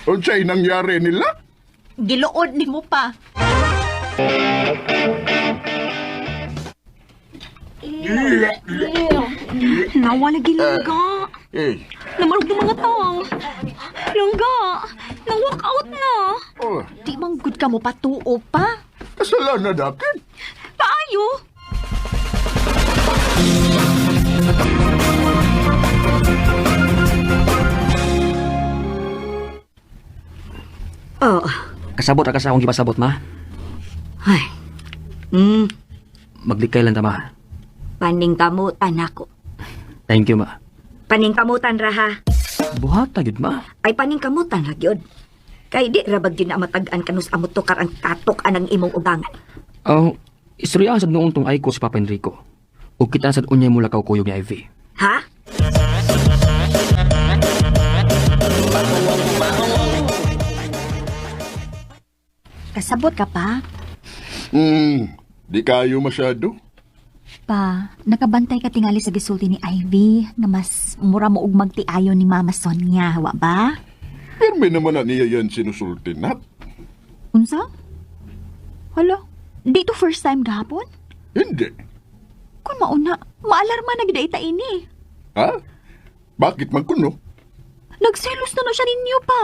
[SPEAKER 3] Unsay nangyari nila?
[SPEAKER 2] Giluod ni mo pa.
[SPEAKER 6] Nawala gilangga.
[SPEAKER 3] Eh.
[SPEAKER 6] Namarog ng mga tao. Langga, nang-walk out na.
[SPEAKER 3] Oh,
[SPEAKER 2] Di man gud ka mo patuo pa.
[SPEAKER 3] kasalanan akin.
[SPEAKER 6] Paayo.
[SPEAKER 4] Oh,
[SPEAKER 5] Kasabot ra ka sa akong gipasabot, ma.
[SPEAKER 4] ay.
[SPEAKER 5] Maglikay lang ta, ma.
[SPEAKER 4] Paningkamutan ako.
[SPEAKER 5] Thank you, ma.
[SPEAKER 4] Paningkamutan ra ha.
[SPEAKER 5] Buhata gyud, ma.
[SPEAKER 4] Ay paningkamutan ra gyud. Kay di ra bag gyud na matag-an kanus amo tukar ang katok anang imong ubangan.
[SPEAKER 5] Oh, istorya sad noong tong ay ko si Papa Enrico. Ug kita sad unyay mula kaw kuyog ni Ivy.
[SPEAKER 4] Ha?
[SPEAKER 2] Kasabot ka pa.
[SPEAKER 3] Di kayo masyado.
[SPEAKER 2] Pa, nakabantay ka tingali sa gisulti ni Ivy nga mas mura mo og magtiayon ni Mama Sonia, wa ba?
[SPEAKER 3] Pirmi naman na niya yan sinusulti na.
[SPEAKER 2] Unsa? Hala, di to first time gahapon?
[SPEAKER 3] Hindi.
[SPEAKER 2] Kung mauna, maalarma na gid ita ini.
[SPEAKER 3] Ha? Bakit man kuno?
[SPEAKER 2] Nagselos na no siya ninyo pa.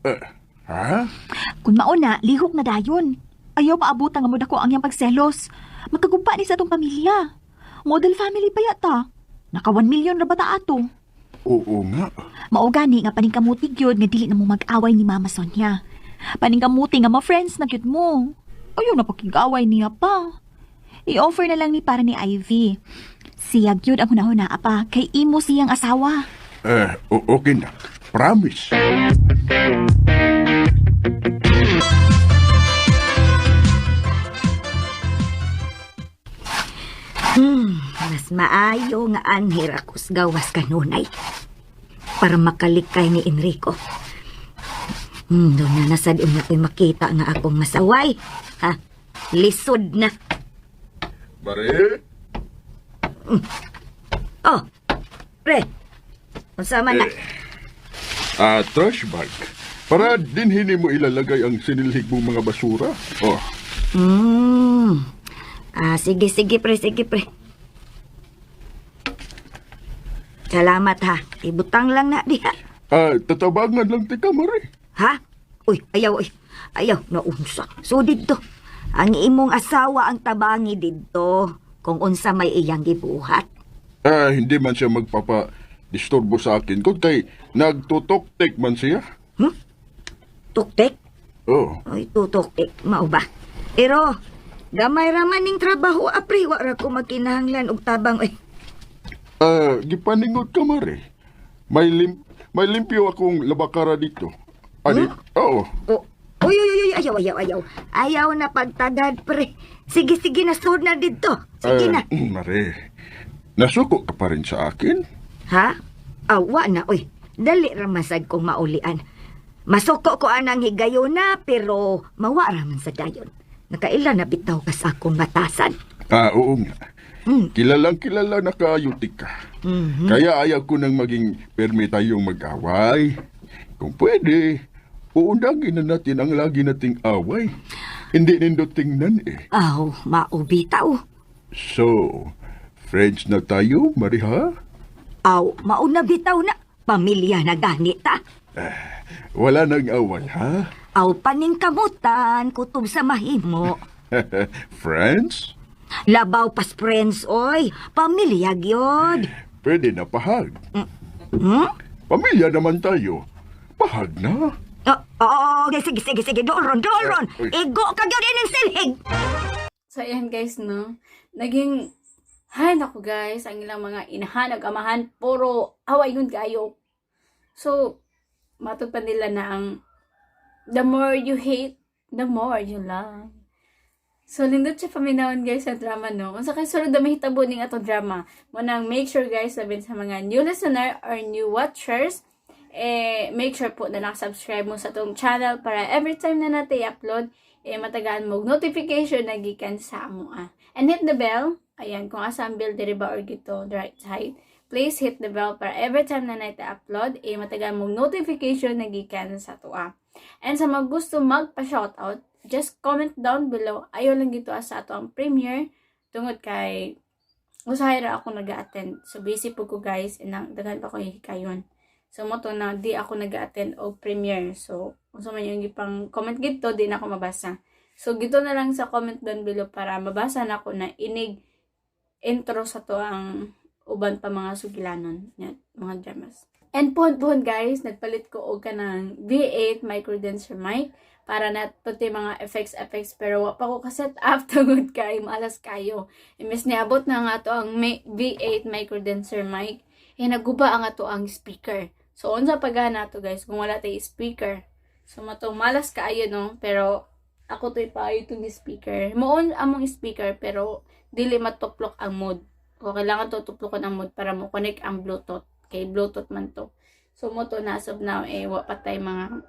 [SPEAKER 3] Eh, ha?
[SPEAKER 2] Kung mauna, lihok na dayon. Ayaw maabutan nga mo dako ang iyang pagselos. Magkagumpa ni sa atong pamilya. Model family pa yata. Naka 1 million ra ba ta ato?
[SPEAKER 3] Oo nga.
[SPEAKER 2] Mao gani nga paningkamuti gyud nga dili na mo mag-away ni Mama Sonia. Paningkamuti nga ma-friends na gyud mo. Ayaw na pakig-away niya pa. I-offer na lang ni para ni Ivy. Siya gyud ang hunahuna pa kay imo siyang asawa.
[SPEAKER 3] Eh, okay na. Promise.
[SPEAKER 4] Mas maayo nga anhir ako sa gawas kanunay para makalikay ni Enrico. Doon na nasad unya ko'y makita nga akong masaway. Ha? Lisod na.
[SPEAKER 3] Bare?
[SPEAKER 4] Oh, pre. Unsa man na?
[SPEAKER 3] Ah, trash bag. Para dinhin mo ilalagay ang sinilhig mong mga basura. Oh,
[SPEAKER 4] Ah, sige, sige, pre, sige, pre. Salamat ha. Ibutang lang na diha.
[SPEAKER 3] Ah, tatabangan lang tika, Mare.
[SPEAKER 4] Ha? Uy, ayaw, uy. Ayaw, naunsa. So didto. Ang imong asawa ang tabangi didto kung unsa may iyang gibuhat.
[SPEAKER 3] Ah, hindi man siya magpapa-disturbo sa akin kung kay nagtutoktik man siya.
[SPEAKER 4] Tuktik?
[SPEAKER 3] Oh,
[SPEAKER 4] Uy, tutuktik, mao ba? Pero gamay ra man ning trabaho, apre, wa ra ko magkinahanglan og tabang, uy.
[SPEAKER 3] Ah, gipaningot ka, Mare. May limpyo akong labakara dito. Ani? Oo.
[SPEAKER 4] Oh, uy, uy, uy, uy, ayaw, ayaw, ayaw. Ayaw na pagtagad, pre. Sige, sige na, sud na didto. Sige
[SPEAKER 3] Ah,
[SPEAKER 4] na.
[SPEAKER 3] Mare, nasuko ka pa rin sa akin?
[SPEAKER 4] Ha? Awa na, uy. Dali ra man sad kong maulian. Masuko ko anang higayona, pero mawa ra man sa dayon. Nakaila na bitaw ka sa akong batasan.
[SPEAKER 3] Ah, oo nga. Kilalang kilala na kayo, tika. Kaya ayaw ko nang maging permi tayong mag-away. Kung pwede, uundangin na natin ang lagi nating away. Hindi nindo tingnan eh.
[SPEAKER 4] Aw, maubitaw.
[SPEAKER 3] So, friends na tayo, Mariha?
[SPEAKER 4] Aw, mauna bitaw na. Pamilya na gani ta.
[SPEAKER 3] Wala nang away, ha?
[SPEAKER 4] Aw, paningkamutan, kutob sa mahimo.
[SPEAKER 3] Friends?
[SPEAKER 4] Labaw pas friends, oy. Pamilya gyud.
[SPEAKER 3] Pwede na pahag.
[SPEAKER 4] Hmm?
[SPEAKER 3] Pamilya naman tayo. Pahag na.
[SPEAKER 4] Oh, oh, okay, sige, sige, sige. Doon ron, doon ron.
[SPEAKER 3] Uy.
[SPEAKER 4] Igo ka gyud ining silhig.
[SPEAKER 1] So, ayan guys, no? Naging, hay naku guys, ang ilang mga inahan ug amahan, puro away yun kayo. So, matod pa nila na ang the more you hate, the more you love. So, lindot siya paminawon guys sa drama, no? Kung sa kayo sunod na mahitabo ning atong drama, munang make sure guys, sabihin sa mga new listener or new watchers, eh, make sure po na nakasubscribe mo sa atong channel para every time na natin i-upload, eh, matagaan mo og notification na gikan sa amo ah. And hit the bell. Ayan, kung asa ang bell diri ba or gito, the right side. Please hit the bell para every time na natin i-upload, eh, matagaan mo og notification na gikan sa ato ah. And sa mga gusto magpa-shoutout, just comment down below. Ayaw lang gito sa ato ang premiere tungod kay usahay ra ako nag-attend. So busy po ko guys and ang daghan pa ko hikayon. So mo to na di ako nag-attend og premiere. So unsa man yung gipang comment gito di na ako mabasa. So gito na lang sa comment down below para mabasa na ako na inig intro sa to ang uban pa mga sugilanon, yan, mga dramas. And pohon-pohon guys, nagpalit ko og kanang V8 micro condenser mic para na pati mga effects effects pero wa pa ko ka-set up tungod kay maalas kayo. Imbes niabot na nga to ang V8 micro condenser mic, eh naguba ang ato ang speaker. So unsa pagana to guys kung wala tay speaker. So matong malas kaayo no, pero ako to'y paayo itong speaker. Moon among speaker pero dili matuplok ang mode. O kailangan to tuplokan ang mode para mo connect ang Bluetooth. Kay Bluetooth man to. So mo to na as of now eh wa pa tay mga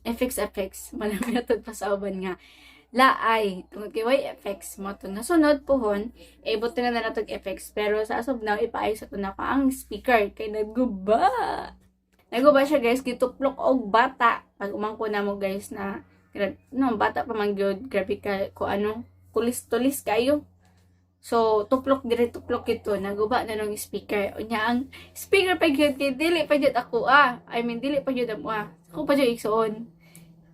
[SPEAKER 1] effects effects. Malami na pa sa uban nga laay tungod kay way effects mo to nga sunod pohon eh buti nga na natog effects pero sa as of now ipaayos ato na pa ang speaker kay naguba. Naguba siya guys, gituplok og bata. Pag umangko na mo guys na no, bata pa man gyud, grabe ka ko ano, kulis-tulis kayo. So, tuplok dire tuplok ito, naguba na nung speaker. Unya ang speaker pa gyud kay dili pa gyud ako ah. I mean dili pa gyud amo ah. Ako pa gyud igsuon.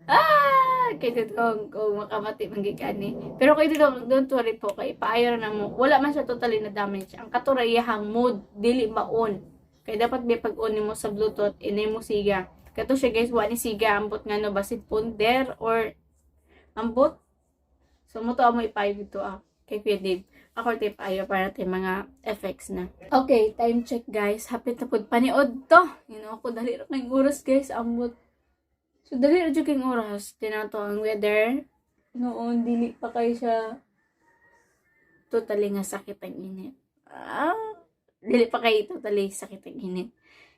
[SPEAKER 1] Ah, kay dudong kung makamati man gyud ani. Pero kay dudong don't worry po kay paayo ra na mo. Wala man siya totally na damage. Ang katura iyahang mode dili maon. Kay dapat may pag-on nimo sa Bluetooth inay mo siga. Kato siya guys, wa ni siga ambot nga no basid ponder or ambot. So mo to amo ipayo dito ah kay Kuya Dave. Ako tayo paayo para tayo mga effects na. Okay, time check guys. Hapit na pud paniod to. You know, ako dali ra kayong oras guys, ambot. So dali ra jud kayong oras. Tinato ang weather. Noon dili pa kayo siya totally nga sakit ang init. Ah, dili pa kayo totally sakit ang init.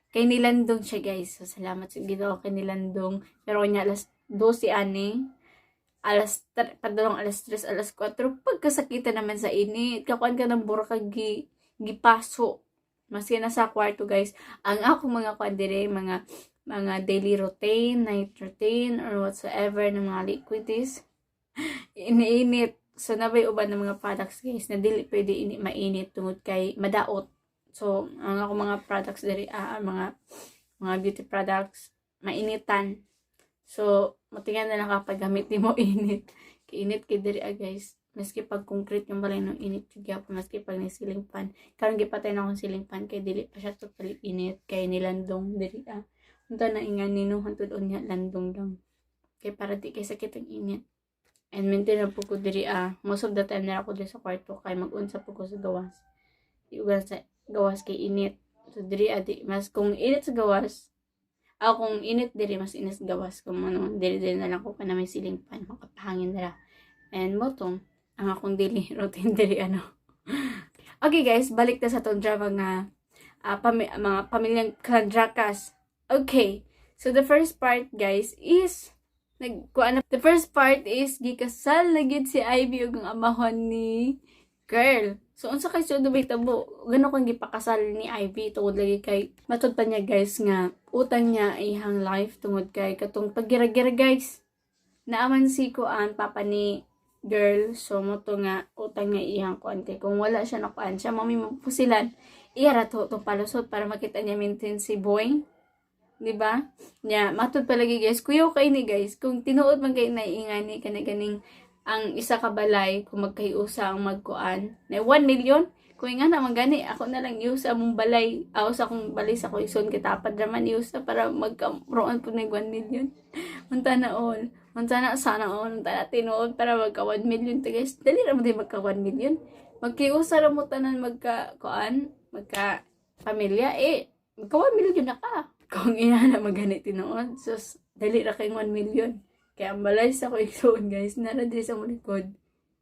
[SPEAKER 1] Kay nilandong siya guys. So salamat sa Ginoo kay nilandong. Pero kanya alas 12 ani, padulong alas 3, alas 4, pagkasakitan naman sa init. Kakuan ka ng burakag gipaso. Maski nasa kwarto, guys, ang akong mga kuan dire, mga daily routine, night routine, or whatsoever ng mga liquids, iniinit. So, nabay uban ng mga products, guys, na dili pwede ini mainit tungod kay madaot. So, ang ako mga products diri, ah, mga beauty products, mainitan. So, matingan na lang kapag gamit nimo init. Kay init kay diri, ah, guys. Maski pag concrete yung balay ng init jud gyapon, maski pag ni ceiling fan. Karon gipatay na akong ceiling fan kay dili pa siya totally init kay nilandong diri, ah. Unta na ingani, no, hantud unya landong lang. Kay para di kay sakit ang init. And maintain na po ko diri, ah. Most of the time na ako diri sa kwarto kay mag-unsa po ko sa gawas. Di ugan sa gawas kay init. So diri, ah, di mas kung init sa gawas, ako kung init diri, mas init sa gawas. Kung ano, diri diri na lang ko kana may ceiling fan, makapahangin dira. And mo tong ang akong daily routine diri, ano. Okay guys, balik na sa tong drama nga mga pamilyang Kalandrakas. Okay. So the first part, guys, is nagkuan na, the first part is gikasal na gyud si Ivy ug ang amahon ni girl. So unsa kay sunod tabo? Gano kang gipakasal ni Ivy tungod lagi kay matud pa niya, guys, nga utang niya ihang life tungod kay katong paggira-gira, guys. Naaman si kuan, papa ni girl, so mo to nga utang niya iyang kuan kay kung wala siya nakuan siya mami mapusilan, iya ra to tong palusot para makita niya maintain si boy, di ba? Nya matud palagi, guys, kuyaw kay ni, guys, kung tinuod man kay naiingani kana ganing ang isa ka balay kung magkahiusa ang magkuan na 1 million, kung nga naman gani ako na lang iusa mong balay, aw sa akong balay sa Quezon, kitapad raman iusa para magkaroon po ng 1 million. Unta na all, unta na, sana all, unta na tinuod para magka 1 million to, guys. Dali ra mo di magka 1 million, magkiusa ra mo tanan, magka kuan, magka pamilya, eh magka 1 million na ka. Kung ina na magani tinuod, sus, dali ra kay 1 million. Kaya ang balay sa Quezon, guys, nara diri sa likod.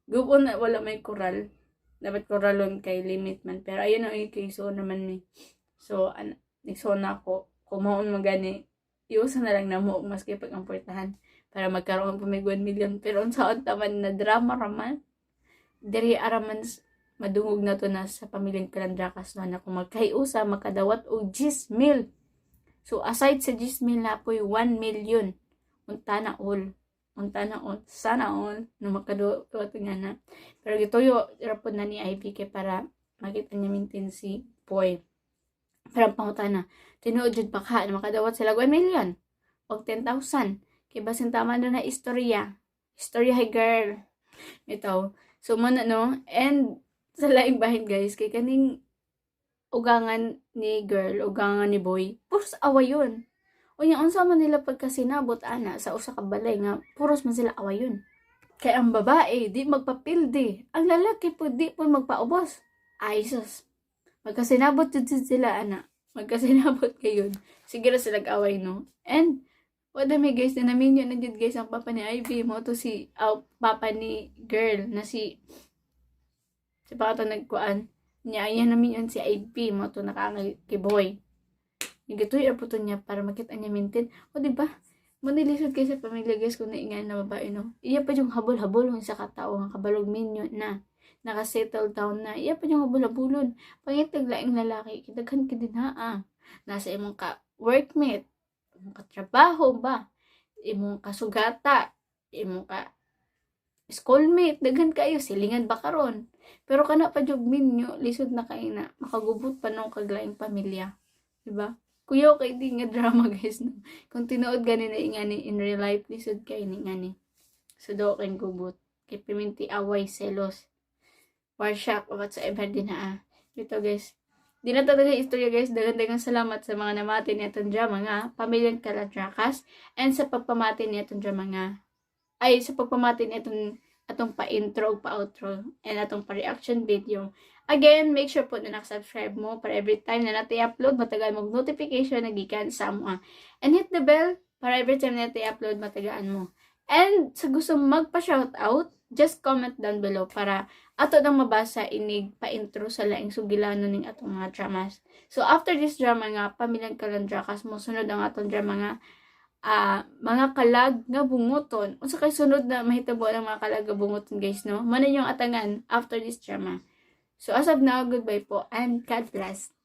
[SPEAKER 1] Gupon na wala may koral. Dapat koralon kay limit man. Pero ayun ang Quezon naman ni. So, nigsoon na ako. Kung maon magani, iusa na lang na mo maski pag ang puwertahan para magkaroon pa may 1 million. Pero unsaon taman na drama raman. Diri araman madungog na to na sa pamilyang Kalandrakas, no, na kung magkahiusa makadawat og 10 mil. So aside sa 10 mil na po'y 1 million. Unta na all. Unta na all. Sana all. No makaduwat nga na. Pero gituyo rapod na ni Ivy kay para makita niya maintain si Boy. Pero ang pangutana, tinuod jud pa ka na makadawat sila 1 million og 10,000? Kay basin tama na na istorya. Istorya hey girl. Ito. So mo na, no, and sa laing bahin, guys, kay kaning ugangan ni girl, ugangan ni boy, puros away yun. Unya unsa man nila pagkasinabot ana sa usa ka balay nga puros man sila away yun? Kay ang babae di magpapildi, ang lalaki po di po magpaubos. Ay sus. Magkasinabot jud sila ana. Magkasinabot kayo. Sige ra sila away, no. And wala may, guys, na naminyo na jud, guys, ang papa ni Ivy mo to si aw, papa ni girl na si si pa to nagkuan niya, ayan namin yun si Ivy mo to nakaangay kay boy. Nagatuy po to niya para makita niya maintain. O, di ba? Manilisod kay sa pamilya, guys, kung naingan na babae, no. Iya pa yung habol-habol sa katao nga kabalog minyo na nakasettle down na. Iya pa yung habol-habulon. Pangitag laing lalaki, kidaghan ka din ha, ah. Nasa imong ka workmate, imong katrabaho ba, imong kasugata, imong ka schoolmate, daghan kayo, silingan ba karon? Pero kana pa jud minyo, lisod na kay na makagubot pa nung kaglaing pamilya. Diba? Kuyaw kay di nga drama, guys, no. Kung tinuod gani na ingani in real life, lisod kay ni ngani. So do kay gubot. Kay piminti away, selos, warshock, or whatsoever din na, ah. Ito, guys. Di na talaga istorya, guys. Dagan-dagang salamat sa mga namati ni atong drama nga Pamilyang Kalandrakas and sa pagpamati ni atong drama nga ay sa pagpamati ni atong pa-intro o pa-outro and atong pa-reaction video. Again, make sure po na nakasubscribe mo para every time na natin upload, matagaan mo notification na gikan sa amo. And hit the bell para every time na natin upload, matagaan mo. And sa gusto magpa-shoutout, just comment down below para ato nang mabasa inig pa-intro sa laing sugilano ning atong mga dramas. So after this drama nga Pamilyang Kalandrakas, mo sunod ang atong drama nga Mga Kalag nga Bunguton. Unsa kay sunod na mahitabo ang mga kalag nga bunguton, guys, no? Mo na yung atangan after this drama. So as of now, goodbye po and God bless.